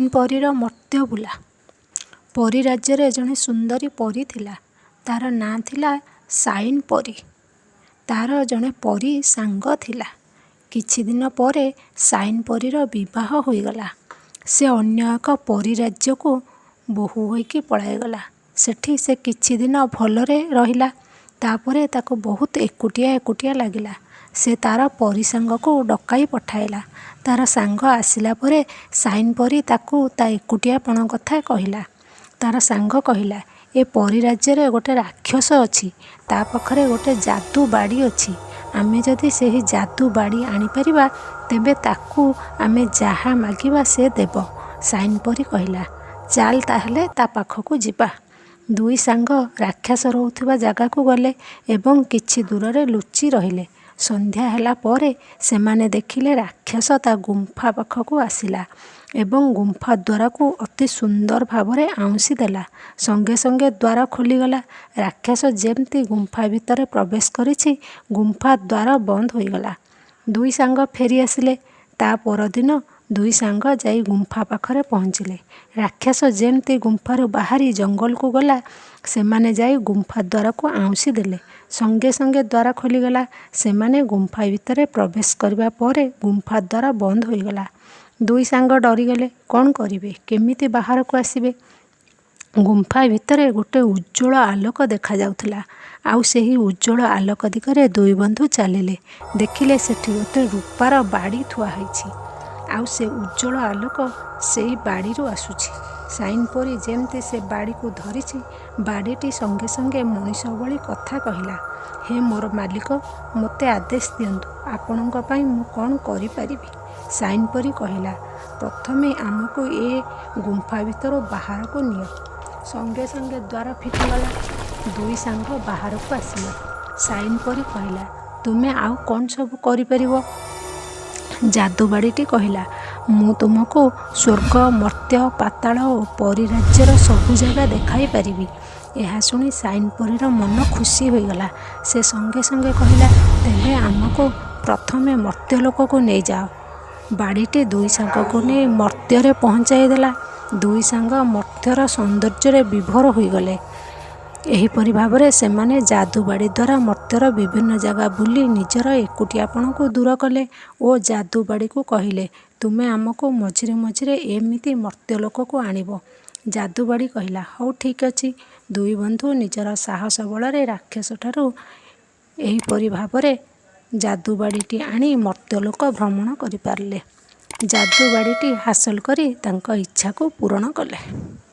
ପରୀର ମର୍ତ୍ତ୍ୟ ବୁଲା। ପରୀ ରାଜ୍ୟରେ ଜଣେ ସୁନ୍ଦରୀ ପରୀ ଥିଲା। ତା'ର ନାଁ ଥିଲା ଶାଇନ୍ ପରୀ। ତା'ର ଜଣେ ପରୀ ସାଙ୍ଗ ଥିଲା। କିଛିଦିନ ପରେ ଶାଇନ୍ ପରୀର ବିବାହ ହୋଇଗଲା। ସେ ଅନ୍ୟ ଏକ ପରୀ ରାଜ୍ୟକୁ ବୋହୂ ହୋଇକି ପଳାଇଗଲା। ସେଠି ସେ କିଛିଦିନ ଭଲରେ ରହିଲା। ତା'ପରେ ତାକୁ ବହୁତ ଏକୁଟିଆ ଏକୁଟିଆ ଲାଗିଲା। ସେ ତା'ର ପରୀ ସାଙ୍ଗକୁ ଡକାଇ ପଠାଇଲା। ତା'ର ସାଙ୍ଗ ଆସିଲା ପରେ ଶାଇନ୍ ପରୀ ତାକୁ ତା' ଏକୁଟିଆପଣ କଥା କହିଲା। ତା'ର ସାଙ୍ଗ କହିଲା, "ଏ ପରୀ ରାଜ୍ୟରେ ଗୋଟେ ରାକ୍ଷସ ଅଛି। ତା' ପାଖରେ ଗୋଟେ ଯାଦୁ ବାଡ଼ି ଅଛି। ଆମେ ଯଦି ସେହି ଯାଦୁ ବାଡ଼ି ଆଣିପାରିବା, ତେବେ ତାକୁ ଆମେ ଯାହା ମାଗିବା ସେ ଦେବ।" ଶାଇନ୍ ପରୀ କହିଲା, "ଚାଲ ତା'ହେଲେ ତା' ପାଖକୁ ଯିବା।" ଦୁଇ ସାଙ୍ଗ ରାକ୍ଷସ ରହୁଥିବା ଜାଗାକୁ ଗଲେ ଏବଂ କିଛି ଦୂରରେ ଲୁଚି ରହିଲେ। ସନ୍ଧ୍ୟା ହେଲା ପରେ ସେମାନେ ଦେଖିଲେ ରାକ୍ଷସ ତା' ଗୁମ୍ଫା ପାଖକୁ ଆସିଲା ଏବଂ ଗୁମ୍ଫା ଦ୍ୱାରକୁ ଅତି ସୁନ୍ଦର ଭାବରେ ଆଉଁସି ଦେଲା। ସଙ୍ଗେ ସଙ୍ଗେ ଦ୍ୱାର ଖୋଲିଗଲା। ରାକ୍ଷସ ଯେମିତି ଗୁମ୍ଫା ଭିତରେ ପ୍ରବେଶ କରିଛି, ଗୁମ୍ଫା ଦ୍ୱାର ବନ୍ଦ ହୋଇଗଲା। ଦୁଇ ସାଙ୍ଗ ଫେରି ଆସିଲେ। ତା' ପରଦିନ ଦୁଇ ସାଙ୍ଗ ଯାଇ ଗୁମ୍ଫା ପାଖରେ ପହଞ୍ଚିଲେ। ରାକ୍ଷସ ଯେମିତି ଗୁମ୍ଫାରୁ ବାହାରି ଜଙ୍ଗଲକୁ ଗଲା, ସେମାନେ ଯାଇ ଗୁମ୍ଫା ଦ୍ୱାରକୁ ଆଉଁସି ଦେଲେ। ସଙ୍ଗେ ସଙ୍ଗେ ଦ୍ୱାର ଖୋଲିଗଲା। ସେମାନେ ଗୁମ୍ଫା ଭିତରେ ପ୍ରବେଶ କରିବା ପରେ ଗୁମ୍ଫା ଦ୍ୱାର ବନ୍ଦ ହୋଇଗଲା। ଦୁଇ ସାଙ୍ଗ ଡରିଗଲେ। କ'ଣ କରିବେ, କେମିତି ବାହାରକୁ ଆସିବେ? ଗୁମ୍ଫା ଭିତରେ ଗୋଟେ ଉଜ୍ଜ୍ୱଳ ଆଲୋକ ଦେଖାଯାଉଥିଲା। ଆଉ ସେହି ଉଜ୍ଜ୍ୱଳ ଆଲୋକ ଦିଗରେ ଦୁଇ ବନ୍ଧୁ ଚାଲିଲେ। ଦେଖିଲେ ସେଠି ଗୋଟେ ରୂପାର ବାଡ଼ି ଥୁଆ ହୋଇଛି। ଆଉ ସେ ଉଜ୍ଜ୍ୱଳ ଆଲୋକ ସେଇ ବାଡ଼ିରୁ ଆସୁଛି। ଶାଇନ୍ ପରୀ ଯେମିତି ସେ ବାଡ଼ିକୁ ଧରିଛି, ବାଡ଼ିଟି ସଙ୍ଗେ ସଙ୍ଗେ ମଣିଷ ଭଳି କଥା କହିଲା, "ହେ ମୋର ମାଲିକ, ମୋତେ ଆଦେଶ ଦିଅନ୍ତୁ, ଆପଣଙ୍କ ପାଇଁ ମୁଁ କ'ଣ କରିପାରିବି?" ଶାଇନ୍ ପରୀ କହିଲା, "ପ୍ରଥମେ ଆମକୁ ଏ ଗୁମ୍ଫା ଭିତରୁ ବାହାରକୁ ନିଅ।" ସଙ୍ଗେ ସଙ୍ଗେ ଦ୍ୱାର ଫିଟିଗଲା। ଦୁଇ ସାଙ୍ଗ ବାହାରକୁ ଆସିଲେ। ଶାଇନ୍ ପରୀ କହିଲା, "ତୁମେ ଆଉ କ'ଣ ସବୁ କରିପାରିବ?" ଯାଦୁ ବାଡ଼ିଟି କହିଲା, "ମୁଁ ତୁମକୁ ସ୍ୱର୍ଗ, ମର୍ତ୍ତ୍ୟ, ପାତାଳ ଓ ପରୀ ରାଜ୍ୟର ସବୁ ଜାଗା ଦେଖାଇ ପାରିବି।" ଏହା ଶୁଣି ଶାଇନ୍ ପରୀର ମନ ଖୁସି ହୋଇଗଲା। ସେ ସଙ୍ଗେ ସଙ୍ଗେ କହିଲା, "ତେବେ ଆମକୁ ପ୍ରଥମେ ମର୍ତ୍ତ୍ୟଲୋକକୁ ନେଇଯାଅ।" ବାଡ଼ିଟି ଦୁଇ ସାଙ୍ଗକୁ ନେଇ ମର୍ତ୍ତ୍ୟରେ ପହଞ୍ଚାଇ ଦେଲା। ଦୁଇ ସାଙ୍ଗ ମର୍ତ୍ତ୍ୟର ସୌନ୍ଦର୍ଯ୍ୟରେ ବିଭୋର ହୋଇଗଲେ। ଏହିପରି ଭାବରେ ସେମାନେ ଯାଦୁ ବାଡ଼ି ଦ୍ୱାରା ମର୍ତ୍ତ୍ୟର ବିଭିନ୍ନ ଜାଗା ବୁଲି ନିଜର ଏକୁଟିଆପଣକୁ ଦୂର କଲେ ଓ ଯାଦୁ ବାଡ଼ିକୁ କହିଲେ, "ତୁମେ ଆମକୁ ମଝିରେ ମଝିରେ ଏମିତି ମର୍ତ୍ତ୍ୟଲୋକକୁ ଆଣିବ।" ଯାଦୁ ବାଡ଼ି କହିଲା, "ହଉ, ଠିକ୍ ଅଛି।" ଦୁଇ ବନ୍ଧୁ ନିଜର ସାହସ ବଳରେ ରାକ୍ଷସଠାରୁ ଏହିପରି ଭାବରେ ଯାଦୁ ବାଡ଼ିଟି ଆଣି ମର୍ତ୍ତ୍ୟଲୋକ ଭ୍ରମଣ କରିପାରିଲେ। ଯାଦୁ ବାଡ଼ିଟି ହାସଲ କରି ତାଙ୍କ ଇଚ୍ଛାକୁ ପୂରଣ କଲେ।